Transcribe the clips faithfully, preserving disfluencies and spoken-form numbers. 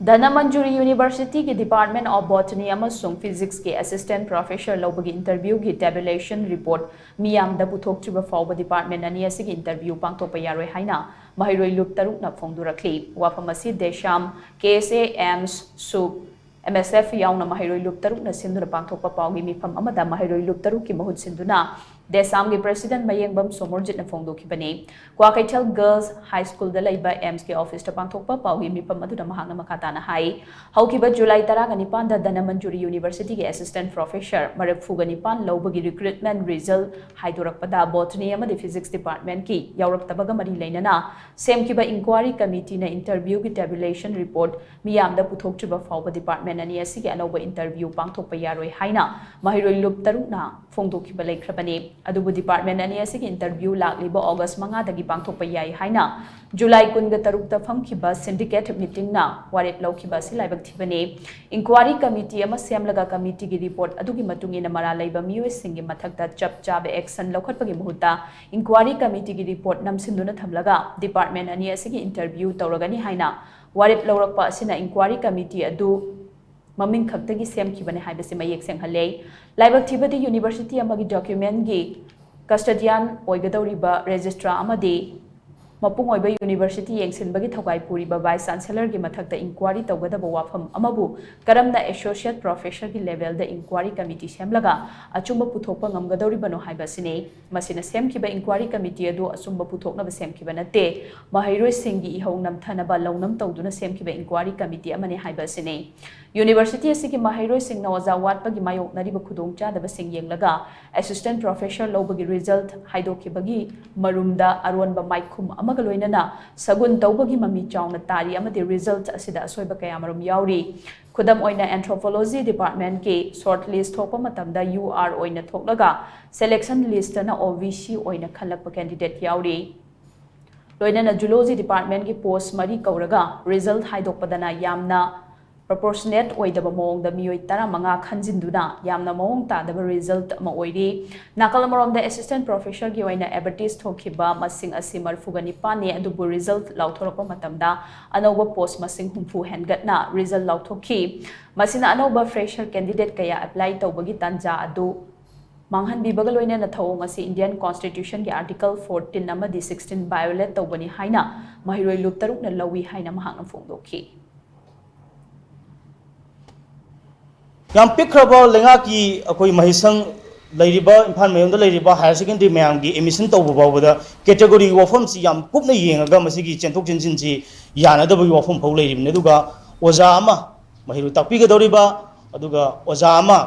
ꯙꯅꯃꯟꯖꯨꯔꯤ ꯌꯨꯅꯤꯚꯔꯁꯤꯇꯤꯒꯤ Department of Botany ꯑꯃꯁꯨꯡ Physicsꯀꯤ Assistant Professor ꯂꯧꯕꯒꯤ interviewꯒꯤ tabulation report ꯃꯤꯌꯥꯝꯗ ꯄꯨꯊꯣꯛꯇ꯭ꯔꯤꯕ ꯐꯥꯎꯕ department ꯑꯅꯤ ꯑꯁꯤꯒꯤ interview ꯄꯥꯡꯊꯣꯛꯄ ꯌꯥꯔꯣꯏ ꯍꯥꯏꯅ ꯃꯍꯩꯔꯣꯏ ꯂꯨꯞ ꯇꯔꯨꯛꯅ ꯐꯣꯡꯗꯣꯔꯛꯂꯤ꯫ ꯋꯥꯐꯝ ꯑꯁꯤ ꯗꯦꯁꯥꯝ, ꯀꯦ ꯑꯦꯁ ꯑꯦ, ꯑꯦꯝꯁ, ꯁꯨꯛ, ꯑꯦꯝ ꯑꯦꯁ ꯑꯦꯐ ꯌꯥꯎꯅ ꯃꯍꯩꯔꯣꯏ ꯂꯨꯞ ꯇꯔꯨꯛꯅ ꯁꯤꯟꯗꯨꯅ ꯄꯥꯡꯊꯣꯛꯄ ꯄꯥꯎꯒꯤ ꯃꯤꯐꯝ ꯑꯃꯗ ꯃꯍꯩꯔꯣꯏ ꯂꯨꯞ ꯇꯔꯨꯛꯀꯤ ꯃꯍꯨꯠ ꯁꯤꯟꯗꯨꯅ ꯗꯦꯁꯥꯝꯒꯤ president ꯃꯌꯦꯡꯕꯝ ꯁꯣꯃꯣꯔꯖꯤꯠꯅ ꯐꯣꯡꯗꯣꯛꯈꯤꯕꯅꯤ꯫ ꯀ꯭ꯋꯥꯀꯩꯊꯦꯜ Girls High Schoolꯗ ꯂꯩꯕ ꯑꯦꯝꯁꯀꯤ officeꯇ ꯄꯥꯡꯊꯣꯛꯄ ꯄꯥꯎꯒꯤ ꯃꯤꯐꯝ ꯑꯗꯨꯗ ꯃꯍꯥꯛꯅ ꯃꯈꯥ ꯇꯥꯅ ꯍꯥꯏ, ꯍꯧꯈꯤꯕ ꯖꯨꯂꯥꯏ ꯇꯔꯥꯒ ꯅꯤꯄꯥꯟꯗ ꯙꯅꯃꯟꯖꯨꯔꯤ ꯌꯨꯅꯤꯚꯔꯁꯤꯇꯤꯒꯤ assistant professor ꯃꯔꯤꯐꯨꯒ ꯅꯤꯄꯥꯟ ꯂꯧꯕꯒꯤ recruitment result ꯍꯥꯏꯗꯣꯔꯛꯄꯗ botany ꯑꯃꯗꯤ physics departmentꯀꯤ ꯌꯥꯎꯔꯛꯇꯕꯒ ꯃꯔꯤ ꯂꯩꯅꯅ ꯁꯦꯝꯈꯤꯕ inquiry committeeꯅ interviewꯒꯤ tabulation report ꯃꯤꯌꯥꯝꯗ ꯄꯨꯊꯣꯛꯇ꯭ꯔꯤꯕ ꯐꯥꯎꯕ department ꯑꯅꯤ ꯑꯁꯤꯒꯤ ꯑꯅꯧꯕ interview ꯄꯥꯡꯊꯣꯛꯄ ꯌꯥꯔꯣꯏ ꯍꯥꯏꯅ ꯃꯍꯩꯔꯣꯏ ꯂꯨꯞ ꯇꯔꯨꯛꯅ ꯐꯣꯡꯗꯣꯛꯈꯤꯕ ꯂꯩꯈ꯭ꯔꯕꯅꯤ꯫ ꯑꯗꯨꯕꯨ department ꯑꯅꯤ ꯑꯁꯤꯒꯤ interview ꯂꯥꯛꯂꯤꯕ August ꯃꯉꯥꯗꯒꯤ ꯄꯥꯡꯊꯣꯛꯄ ꯌꯥꯏ ꯍꯥꯏꯅ ꯖꯨꯂꯥꯏ ꯀꯨꯟꯒ ꯇꯔꯨꯛꯇ ꯐꯝꯈꯤꯕ syndicate meetingꯅ ꯋꯥꯔꯦꯞ ꯂꯧꯈꯤꯕ ꯑꯁꯤ ꯂꯥꯏꯕꯛ ꯊꯤꯕꯅꯤ꯫ Inquiry committee ꯑꯃ ꯁꯦꯝꯂꯒ committeeꯒꯤ report ꯑꯗꯨꯒꯤ ꯃꯇꯨꯡ ꯏꯟꯅ ꯃꯔꯥꯜ ꯂꯩꯕ ꯃꯤꯑꯣꯏꯁꯤꯡꯒꯤ ꯃꯊꯛꯇ ꯆꯞ ꯆꯥꯕ action ꯂꯧꯈꯠꯄꯒꯤ ꯃꯍꯨꯠꯇ inquiry committeeꯒꯤ report ꯅꯝꯁꯤꯟꯗꯨꯅ ꯊꯝꯂꯒ department ꯑꯅꯤ ꯑꯁꯤꯒꯤ interview ꯇꯧꯔꯒꯅꯤ ꯍꯥꯏꯅ ꯋꯥꯔꯦꯞ ꯂꯧꯔꯛꯄ ꯑꯁꯤꯅ inquiry committee ꯑꯗꯨ ꯃꯃꯤꯡ ꯈꯛꯇꯒꯤ ꯁꯦꯝꯈꯤꯕꯅꯤ ꯍꯥꯏꯕꯁꯤ ꯃꯌꯦꯛ ꯁꯦꯡꯍꯜꯂꯦ꯫ ꯂꯥꯏꯕꯛ ꯊꯤꯕꯗꯤ university ꯑꯃꯒꯤ documentꯒꯤ custodian ꯑꯣꯏꯒꯗꯧꯔꯤꯕ registrar ꯑꯃꯗꯤ ꯃꯄꯨꯡ ꯑꯣꯏꯕ university ꯌꯦꯡꯁꯤꯟꯕꯒꯤ ꯊꯧꯒꯥꯏ ꯄꯨꯔꯤꯕ vice chancellorꯒꯤ ꯃꯊꯛꯇ inquiry ꯇꯧꯒꯗꯕ ꯋꯥꯐꯝ ꯑꯃꯕꯨ ꯀꯔꯝꯅ associate professorꯒꯤ levelꯗ inquiry committee ꯁꯦꯝꯂꯒ ꯑꯆꯨꯝꯕ ꯄꯨꯊꯣꯛꯄ ꯉꯝꯒꯗꯧꯔꯤꯕꯅꯣ ꯍꯥꯏꯕ ꯑꯁꯤꯅꯤ꯫ ꯃꯁꯤꯅ ꯁꯦꯝꯈꯤꯕ inquiry committee ꯑꯗꯨ ꯑꯆꯨꯝꯕ ꯄꯨꯊꯣꯛꯅꯕ ꯁꯦꯝꯈꯤꯕ ꯅꯠꯇꯦ, ꯃꯍꯩꯔꯣꯏꯁꯤꯡꯒꯤ ꯏꯍꯧ ꯅꯝꯊꯅꯕ ꯂꯧꯅꯝ ꯇꯧꯗꯨꯅ ꯁꯦꯝꯈꯤꯕ inquiry committee ꯑꯃꯅꯤ ꯍꯥꯏꯕ ꯑꯁꯤꯅꯤ꯫ Universityꯁꯤꯒꯤ ꯃꯍꯩꯔꯣꯏꯁꯤꯡꯅ ꯑꯣꯖꯥ ꯋꯥꯠꯄꯒꯤ ꯃꯥꯌꯣꯛꯅꯔꯤꯕ ꯈꯨꯗꯣꯡꯆꯥꯗꯕꯁꯤꯡ ꯌꯦꯡꯂꯒ assistant professor ꯂꯧꯕꯒꯤ result ꯍꯥꯏꯗꯣꯛꯈꯤꯕꯒꯤ ꯃꯔꯨꯝꯗ ꯑꯔꯣꯟꯕ ꯃꯥꯏꯈꯨꯝ ꯑꯃꯒ ꯂꯣꯏꯅꯅ ꯁꯒꯨꯟ ꯇꯧꯕꯒꯤ ꯃꯃꯤ ꯆꯥꯎꯅ ꯇꯥꯔꯤ ꯑꯃꯗꯤ result ꯑꯁꯤꯗ ꯑꯁꯣꯏꯕ ꯀꯌꯥꯃꯔꯨꯝ ꯌꯥꯎꯔꯤ꯫ ꯈꯨꯗꯝ ꯑꯣꯏꯅ anthropology departmentꯀꯤ short list ꯊꯣꯛꯄ ꯃꯇꯝꯗ U R ꯑꯣꯏꯅ ꯊꯣꯛꯂꯒ selection listꯅ O B C ꯑꯣꯏꯅ ꯈꯜꯂꯛꯄ candidate ꯌꯥꯎꯔꯤ꯫ ꯂꯣꯏꯅꯅ zoology departmentꯀꯤ post ꯃꯔꯤ ꯀꯧꯔꯒ result ꯍꯥꯏꯗꯣꯛꯄꯗꯅ ꯌꯥꯝꯅ ꯄ꯭ꯔꯣꯄꯣꯔꯁꯅꯦꯠ ꯑꯣꯏꯗꯕ ꯃꯑꯣꯡꯗ ꯃꯤꯑꯣꯏ ꯇꯔꯥꯃꯉꯥ ꯈꯟꯖꯤꯟꯗꯨꯅ ꯌꯥꯝꯅ ꯃꯑꯣꯡ ꯇꯥꯗꯕ ꯔꯤꯖꯜꯠ ꯑꯃ ꯑꯣꯏꯔꯤ꯫ ꯅꯥꯀꯜ ꯑꯃꯔꯣꯝꯗ ꯑꯦꯁꯤꯁꯇꯦꯟꯠ ꯄ꯭ꯔꯣꯐꯦꯁꯔꯒꯤ ꯑꯣꯏꯅ ꯑꯦꯗꯚꯔꯇꯤꯁ ꯊꯣꯛꯈꯤꯕ ꯃꯁꯤꯡ ꯑꯁꯤ ꯃꯔꯤꯐꯨꯒ ꯅꯤꯄꯥꯟꯅꯤ, ꯑꯗꯨꯕꯨ ꯔꯤꯖꯜꯠ ꯂꯥꯎꯊꯣꯔꯛꯄ ꯃꯇꯝꯗ ꯑꯅꯧꯕ ꯄꯣꯁ ꯃꯁꯤꯡ ꯍꯨꯝꯐꯨ ꯍꯦꯟꯒꯠꯅ ꯔꯤꯖꯜꯠ ꯂꯥꯎꯊꯣꯛꯈꯤ꯫ ꯃꯁꯤꯅ ꯑꯅꯧꯕ ꯐ꯭ꯔꯦꯁꯔ ꯀꯦꯟꯗꯤꯗꯦꯠ ꯀꯌꯥ ꯑꯦꯄ꯭ꯂꯥꯏ ꯇꯧꯕꯒꯤ ꯇꯥꯟꯖꯥ ꯑꯗꯨ ꯃꯥꯡꯍꯟꯕꯤꯕꯒ ꯂꯣꯏꯅꯅ ꯊꯧꯑꯣꯡ ꯑꯁꯤ ꯏꯟꯗꯤꯌꯟ ꯀꯣꯟꯁꯇꯤꯇ꯭ꯌꯨꯁꯟꯒꯤ ꯑꯥꯔꯇꯤꯀꯜ ꯐꯣꯔꯇꯤꯟ ꯑꯃꯗꯤ ꯁꯤꯛꯁꯇꯤꯟ ꯚꯥꯏꯑꯣꯂꯦꯠ ꯇꯧꯕꯅꯤ ꯍꯥꯏꯅ ꯃꯍꯩꯔꯣꯏ ꯂꯨꯞ ꯇꯔꯨꯛꯅ ꯂꯧꯏ ꯍꯥꯏꯅ ꯃꯍꯥꯛꯅ ꯐꯣꯡꯗꯣꯛꯈꯤ꯫ ꯌꯥꯝ ꯄꯤꯛꯈ꯭ꯔꯕ ꯂꯩꯉꯥꯛꯀꯤ ꯑꯩꯈꯣꯏ ꯃꯍꯩꯁꯪ ꯂꯩꯔꯤꯕ ꯏꯝꯐꯥꯜ ꯃꯌꯣꯝꯗ ꯂꯩꯔꯤꯕ ꯍꯥꯌꯔ ꯁꯦꯀꯦꯟꯗꯔꯤ ꯃꯌꯥꯝꯒꯤ ꯑꯦꯗꯃꯤꯁꯟ ꯇꯧꯕ ꯐꯥꯎꯕꯗ ꯀꯦꯇꯦꯒꯣꯔꯤꯒꯤ ꯋꯥꯐꯝꯁꯤ ꯌꯥꯝ ꯀꯨꯞꯅ ꯌꯦꯡꯉꯒ ꯃꯁꯤꯒꯤ ꯆꯦꯟꯊꯣꯛ ꯆꯦꯟꯁꯤꯟꯁꯤ ꯌꯥꯅꯗꯕꯒꯤ ꯋꯥꯐꯝ ꯐꯥꯎ ꯂꯩꯔꯤꯕꯅꯤ꯫ ꯑꯗꯨꯒ ꯑꯣꯖꯥ ꯑꯃ ꯃꯍꯩꯔꯣꯏ ꯇꯥꯛꯄꯤꯒꯗꯧꯔꯤꯕ, ꯑꯗꯨꯒ ꯑꯣꯖꯥ ꯑꯃ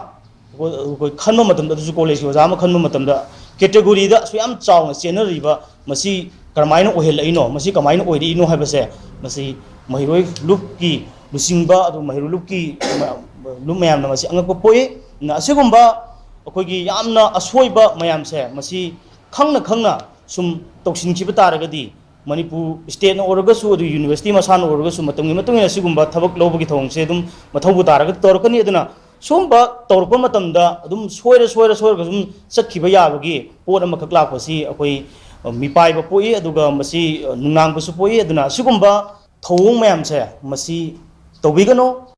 ꯑꯩꯈꯣꯏ ꯈꯟꯕ ꯃꯇꯝꯗ, ꯑꯗꯨꯁꯨ ꯀꯣꯂꯦꯖꯀꯤ ꯑꯣꯖꯥ ꯑꯃ ꯈꯟꯕ ꯃꯇꯝꯗ ꯀꯦꯇꯦꯒꯣꯔꯤꯗ ꯑꯁꯨꯛ ꯌꯥꯝ ꯆꯥꯎꯅ ꯆꯦꯟꯅꯔꯤꯕ ꯃꯁꯤ ꯀꯔꯝꯍꯥꯏꯅ ꯑꯣꯏꯍꯜꯂꯛꯏꯅꯣ, ꯃꯁꯤ ꯀꯃꯥꯏꯅ ꯑꯣꯏꯔꯛꯏꯅꯣ ꯍꯥꯏꯕꯁꯦ ꯃꯁꯤ ꯃꯍꯩꯔꯣꯏ ꯂꯨꯞꯀꯤ ꯂꯨꯆꯤꯡꯕ, ꯑꯗꯨ ꯃꯍꯩꯔꯣꯏ ꯂꯨꯞꯀꯤ ꯂꯨꯞ ꯃꯌꯥꯝꯅ ꯃꯁꯤ ꯑꯉꯛꯄ ꯄꯣꯛꯏ꯫ ꯑꯗꯨꯅ ꯑꯁꯤꯒꯨꯝꯕ ꯑꯩꯈꯣꯏꯒꯤ ꯌꯥꯝꯅ ꯑꯁꯣꯏꯕ ꯃꯌꯥꯝꯁꯦ ꯃꯁꯤ ꯈꯪꯅ ꯈꯪꯅ ꯁꯨꯝ ꯇꯧꯁꯤꯟꯈꯤꯕ ꯇꯥꯔꯒꯗꯤ ꯃꯅꯤꯄꯨꯔ ꯁ꯭ꯇꯦꯠꯅ ꯑꯣꯏꯔꯒꯁꯨ, ꯑꯗꯨ ꯌꯨꯅꯤꯚꯔꯁꯤꯇꯤ ꯃꯁꯥꯅ ꯑꯣꯏꯔꯒꯁꯨ ꯃꯇꯝꯒꯤ ꯃꯇꯨꯡ ꯏꯟꯅ ꯁꯤꯒꯨꯝꯕ ꯊꯕꯛ ꯂꯧꯕꯒꯤ ꯊꯧꯑꯣꯡꯁꯦ ꯑꯗꯨꯝ ꯃꯊꯧꯕꯨ ꯇꯥꯔꯒꯗꯤ ꯇꯧꯔꯛꯀꯅꯤ꯫ ꯑꯗꯨꯅ ꯁꯨꯝꯕ ꯇꯧꯔꯛꯄ ꯃꯇꯝꯗ ꯑꯗꯨꯝ ꯁꯣꯏꯔ ꯁꯣꯏꯔ ꯁꯣꯏꯔꯒ ꯁꯨꯝ ꯆꯠꯈꯤꯕ ꯌꯥꯕꯒꯤ ꯄꯣꯠ ꯑꯃꯈꯛ ꯂꯥꯛꯄꯁꯤ ꯑꯩꯈꯣꯏ, ꯑ, ꯃꯤꯄꯥꯏꯕ ꯄꯣꯛꯏ, ꯑꯗꯨꯒ ꯃꯁꯤ, ꯑ, ꯅꯨꯡꯅꯥꯡꯕꯁꯨ ꯄꯣꯛꯏ꯫ ꯑꯗꯨꯅ ꯑꯁꯤꯒꯨꯝꯕ ꯊꯧꯑꯣꯡ ꯃꯌꯥꯝꯁꯦ ꯃꯁꯤ ꯇꯧꯕꯤꯒꯅꯨ꯫